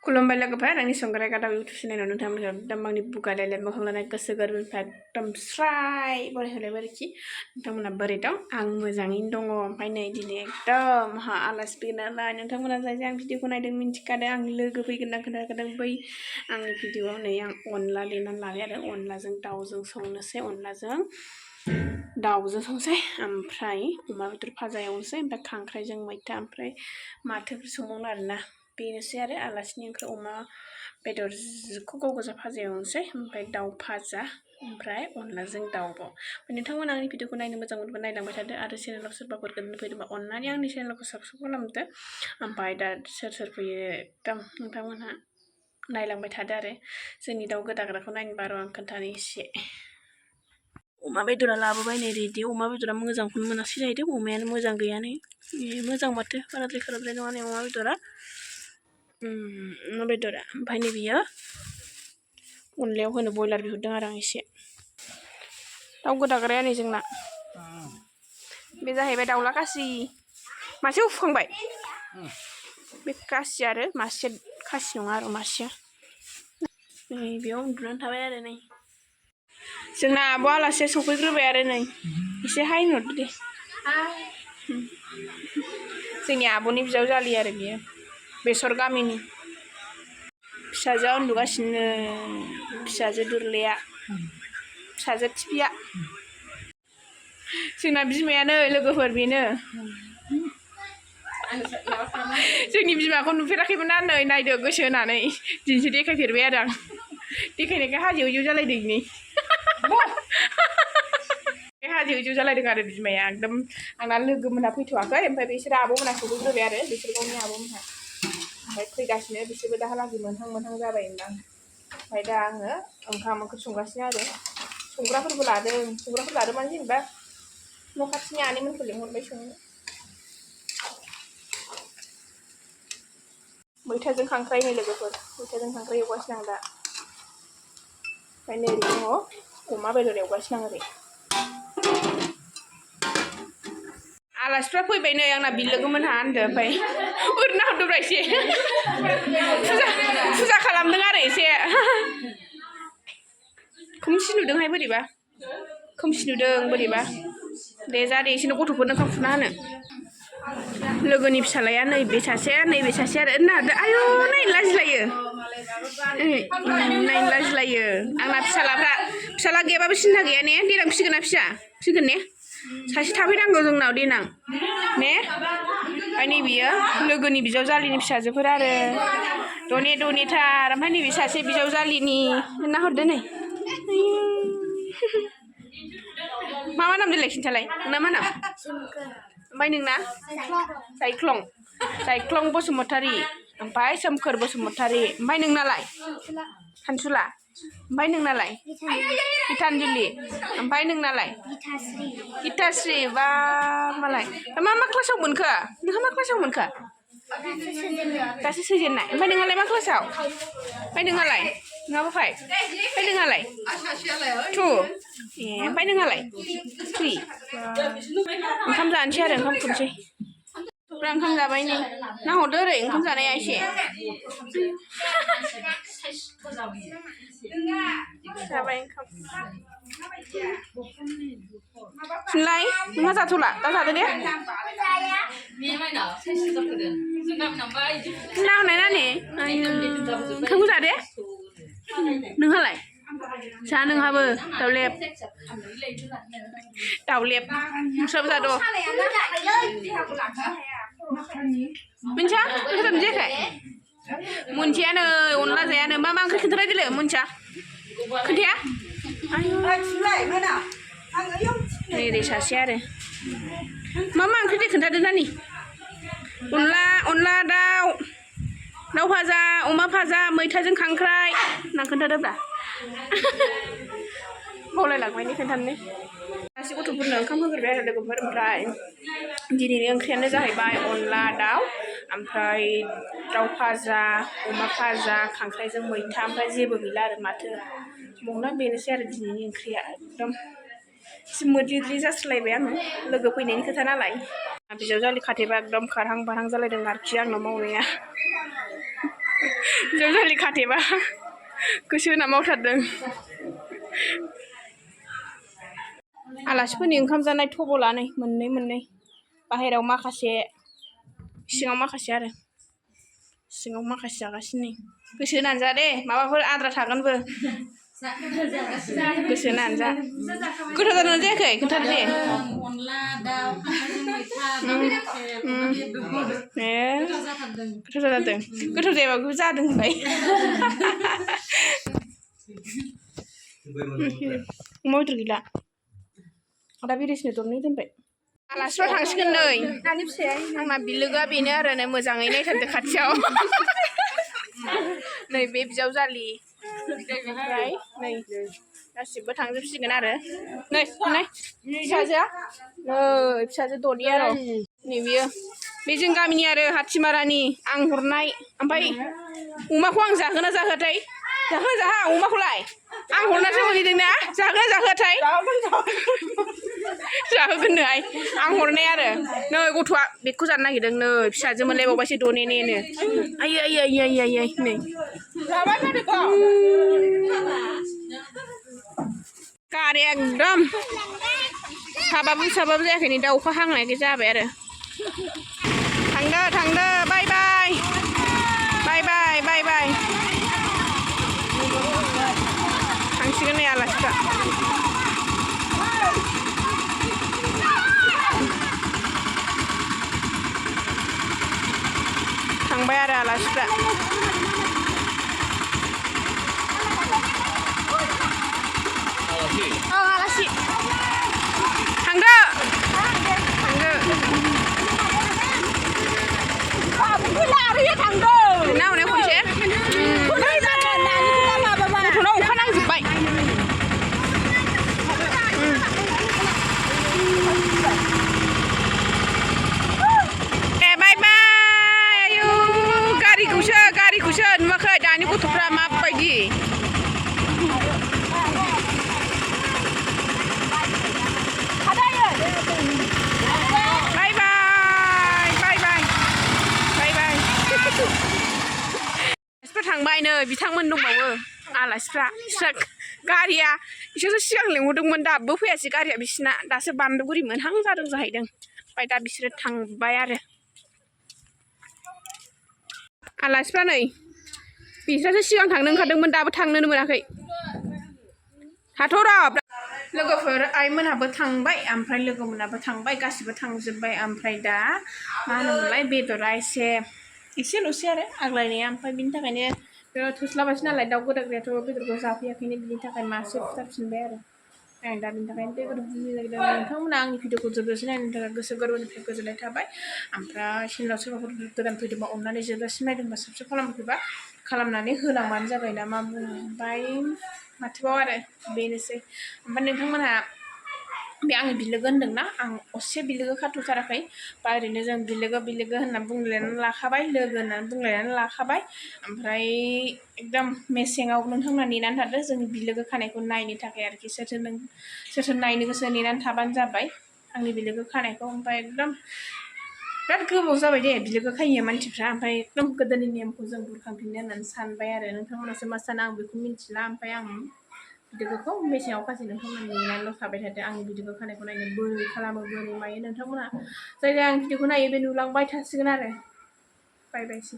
खुलुमबाय लोगोफोर आंनि संग्रा गादाव इउटुब चेनेलाव नोंथांमोनखौ एकदम आंनि बुगालायलाय मोखां लानाय गोसो गोरबोनिफ्राय एकदम स्राय बरायहोलायबाय आरोखि नोंथांमोना बोरै दं आं मोजाङैनो दङ ओमफ्राय नै दिनै एकदम आलासि फैगोन नालाय नोंथांमोना जाय आं भिडिअखौ नायदों मिन्थिखादों आं लोगो फैगोन होनना खोन्थाखादों बै आंनि भिडिअआव नै आं अनला देनानै लाबाय आरो अनलाजों दाउजों संनोसै अनलाजों दाउजों संसै ओमफ्राय अमा बेदर भाजा एवनोसै ओमफ्राय खांख्राइजों मैथा ओमफ्राय माथोफोर संबावनो आरोना बेनोसै आरो आलासिनि ओंख्रि अमा बेदरखौ गाव गोजा भाजा एवनोसै ओमफ्राय दाउ भाजा ओमफ्राय अनलाजों दाउबाव नोंथांमोना आंनि भिडिअखौ नायनो मोजां मोनोबा नायलांबाय थादो आरो चेनेलाव सोरबाफोर गोदान फैदोंबा अननानै आंनि चेनेलखौ साबस्क्राइब खालामदो ओमफ्राय दा सोर सोर फैयो एकदम नोंथांमोनहा नायलांबाय थादो आरो जोंनि दाउ गोदाग्राखौ नायनोबा र' आं खोन्थानो एसे अमा बेदरा लाबोबाय नै रेडि अमा बेदरा मोजांखौनो मोनासै जाहैदों अमायानो मोजां गैयानो मोजां माथो बाराद्राय खालामनाय नङा नै अमा बेदरा अमा बेदरा ओमफ्राय नै बियो अनलायाव होनो बयलार बिहरदों आरो आं एसे दाउ गोदाग्राया नै जोंना बे जाहैबाय दाउला खासि मासे उफुखांबाय बे खासि आरो मासे खासि नङा आरो मासेया नै बेयाव उन्दुनानै थाबाय आरो नै जोंना आब' आलासिया सफैग्रोबाय आरो नै एसे हाय हरदो दे जोंनि आब'नि बिजावजालि आरो बियो बेसर गामिनि फिसाजोआ उन्दुगासिनो फिसाजो दुरलेया फिसाजो थिफिया जोंना बिमायानो लोगोफोर बेनो जोंनि बिमाखौ नुफेराखैमोन ना नै नायदो गोसो होनानै दिनैसो देखायफेरबाय आरो आं देखायनायखाय हाजो हैजौ जालायदों नै हाजो हैजौ जालायदों आरो बिमाया एकदम आंना लोगो मोनहा फैथ'वाखै ओमफ्राय बिसोर आब'मोनहा सफैग्रोबाय आरो बिसोर गावनि आब'मोनहा ओमफ्राय फैगासिनो बिसोरबो दाहालागै मोनहां जाबायमोन ओमफ्राय दा आङो ओंखाम ओंख्रि संगासिनो आरो संग्राफोरबो लादों माने जेनेबा न' खाथिनि आनैमोनखौ लिंहरबाय संनो मैथाजों खांख्राइ नै लोगोफोर मैथाजों खांख्राइ एवगासिनो आं दा ओमफ्राय नै ओरै दङ अमा बेदर एवगासिनो आं ओरै आलासिफ्रा फैबाय नै आंना बिलोगो मोनहा होनदों ओमफ्राय ओरैनो हरदोब्रा एसे फुजा खालामदों आरो एसे खोमसि नुदोंहाय बोरैबा खोमसि नुदों बोरैबा दे जादे एसेनो गथ'फोरनो ओंखाम खुना होनो लोगोनि फिसालाया नैबे सासे आरो नायदो आयौ नायनो लाजिलायो नायनो लाजिलायो आंना फिसाला गैयाबाबो सिन्था गैया ने देनां फिसिगोन ना फिसिगोन ने सासे थाफैनांगौ जोंनाव देनां ने ओमफ्राय नैबेयो लोगोनि बिजावजालिनि फिसाजोफोर आरो दनेथार ओमफ्राय नैबे सासे बिजावजालिनि नाहरदो नै मा नाम देलाय खिन्थालाय नोंना मा नाम ओमफ्राय नोंना जायख्लं बसुमतारी ओमफ्राय सोमखोर बसुमतारी ओमफ्राय नोंनालाय सानसुला ओमफ्राय नोंनालाय गितानजुलि ओमफ्राय नोंनालाय गिताश्री बा मालाय मा क्लासाव मोनखो नोंहा मा क्लासाव मोनखो दासो सोजेननाय ओमफ्राय नोंहालाय मा क्लासाव ओमफ्राय नोंहालाय नोंहाबो फाइभ ओमफ्राय नोंहालाय 2 ओमफ्राय नोंहालाय 3 ओंखाम जानोसै आरो ओंखाम खुरनोसै ओंखाम जाबाय नै नाहरदो ओरै ओंखाम जानाया एसे जाबाय ओंखाम फुनलाय नोंहा जाथ'ला दा जादो दे नाहरनाय नानि ओंखामखौ जादे नोंहालाय जा नोंहाबो दावलेब नोंस्राबो जाद' मोनथिया ओंखाम जायाखै मोनथियानो अनला जायानो मा ओंख्रि खोन्थालाय देलाय मोनथिया खोन्थाया नै ओरै सासे आरो मा ओंख्रि दे खोन्थादो नानि अनला दाउ भाजा अमा भाजा मैथाजों खांख्राइ ना खोन्थादोब्रा बावलायलांबाय खोन्थानो गासै गथ'फोरनो ओंखाम होग्रोबाय आरो लोगोफोर ओमफ्राय दिनैनि ओंख्रियानो जाहैबाय अनला दाउ ओमफ्राय दाउ भाजा अमा भाजा खांख्राइजों मैथा ओमफ्राय जेबो गैला आरो माथो मौना बेनोसै आरो दिनैनि ओंख्रिया एकदम एसे मोदलिदलि जास्लायबाय आङो लोगो फैनायनि खोथा नालाय बिजावजालि खाथेबा एकदम खारहां बारहां जालायदों आरोखि आंनाव मावनाया बिजावजालि खाथेबा गोसो होना मावथारदों आलासिफोरनि ओंखाम जानाय थबला नै मोननै बाहेरायाव माखासे सिङाव माखासे आरो सिङाव माखासे जागासिनो गोसो होनानै जा दे माबाफोर आद्रा थागोनबो गोसो होनानै जा गोथाव जादोंना जायाखै खोन्थादो दे अनला दाउ मैथा गोथाव जादों गोथाव जायाबा बेखौ जादों होनबाय अमा बेदर गैला दा बिरेसनो दरनै दोनबाय आलासिफ्रा थांसिगोन नै आंना बिलोगोआ बेनो आरो नै मोजाङै नायथारदो खाथियाव नै बे बिजावजालि ओमफ्राय नै गासिबो थांजोबसिगोन आरो नै फिसाजोआ नै फिसाजो दलिया र' नै बियो बे जों गामिनि आरो हाथिमारानि आं हरनाय ओमफ्राय अमाखौ आं जाहोना जाहोआथाय जाहोना जाहोआ अमाखौलाय आं हरनासो मोनहैदोंना जाहोना जाहोआथाय जाहोगोननोहाय आं हरनाय आरो नै गथ'आ बेगखौ जानो नागिरदों नै फिसाजो मोनलायबावबायसो दनेनेनो आयै नै गारिया एकदम साबाबो जायाखै नै दा अखा हांनायखाय जाबाय आरो थांदो बाय बाय थांसिगोन नै आलासिफ्रा थांबाय आरो आलासिफ्रा आलासि थांदो ना हनै खनसे गथ'नाव अखा नांजोब्बाय बाय आयु गारिखौसो नुवाखै दानि गथ'फ्रा माबायदि थांबाय नै बिथांमोन दंबावो आलासिफ्रा गारिया बिसोरसो सिगां लेंहरदोंमोन दाबो फैयासै गारिया बिसिना दासो बान्दोगुरि मोनहां जादों जाहैदों ओमफ्राय दा बिसोरो थांबाय आरो आलासिफ्रा नै बिसोरसो सिगां थांनो ओंखारदोंमोन दाबो थांनोनो मोनाखै थाथ' र' लोगोफोर आइमोनहाबो थांबाय ओमफ्राय लोगोमोनाबो थांबाय गासिबो थांजोब्बाय ओमफ्राय दा मा होनोमोनलाय बेदरा एसेल'सै आरो आग्लायनाया ओमफ्राय बिनि थाखायनो थोस्लाबासै नालाय दाउ गोदाग्रायाथ' बेदरखौ जाफैयाखैनो बिनि थाखाय मासे फुथारफिनबाय आरो आं दा बिनि थाखायनो दै गुदुं फुदुंनो नागिरदों नोंथांमोना आंनि भिडिअखौ जोबजासिम नायनो थाखाय गोसो गोरबोनिफ्राय गोजोननाय थाबाय ओमफ्राय चेनेलाव सोरबाफोर गोदान फैदोंबा अननानै जोबजासिम नायदोंबा साबस्क्राइब खालामाखैबा खालामनानै होलांबानो जाबाय ना मा बुङो ओमफ्राय माथोबाव आरो बेनोसै ओमफ्राय नोंथांमोनहा बे आंनि बिलोगो होनदोंना आं असे बिलोगो खाथ'थाराखै बा ओरैनो जों बिलोगो होनना बुंलायनानै लाखाबाय लोगो होननानै बुंलायनानै लाखाबाय ओमफ्राय एकदम मेसेङाव नोंथांमोना नेनानै थादो जोंनि बिलोगो खानायखौ नायनो थाखाय आरोखि सोरथो नायनो गोसो नेनानै थाबानो जाबाय आंनि बिलोगो खानायखौ ओमफ्राय एकदम बिराद गोबाव जाबाय दे बिलोगो खायैया मानसिफ्रा ओमफ्राय एकदम गोदोनि नेमखौ जों बुरखांफिननो होननानै सानबाय आरो नोंथांमोनासो मा सानो आं बेखौ मिन्थिला ओमफ्राय आं बिलोगोखौ मेसेङाव खासै नोंथांमोना नेनानैल' थाबाय थादो आंनि भिडिअखौ खानायखौ नायनो बोरै खालामो बोरै मायो नोंथांमोना जायगा आं भिडिअखौ नायो बे नुलांबाय थासिगोन आरो बाय बायसै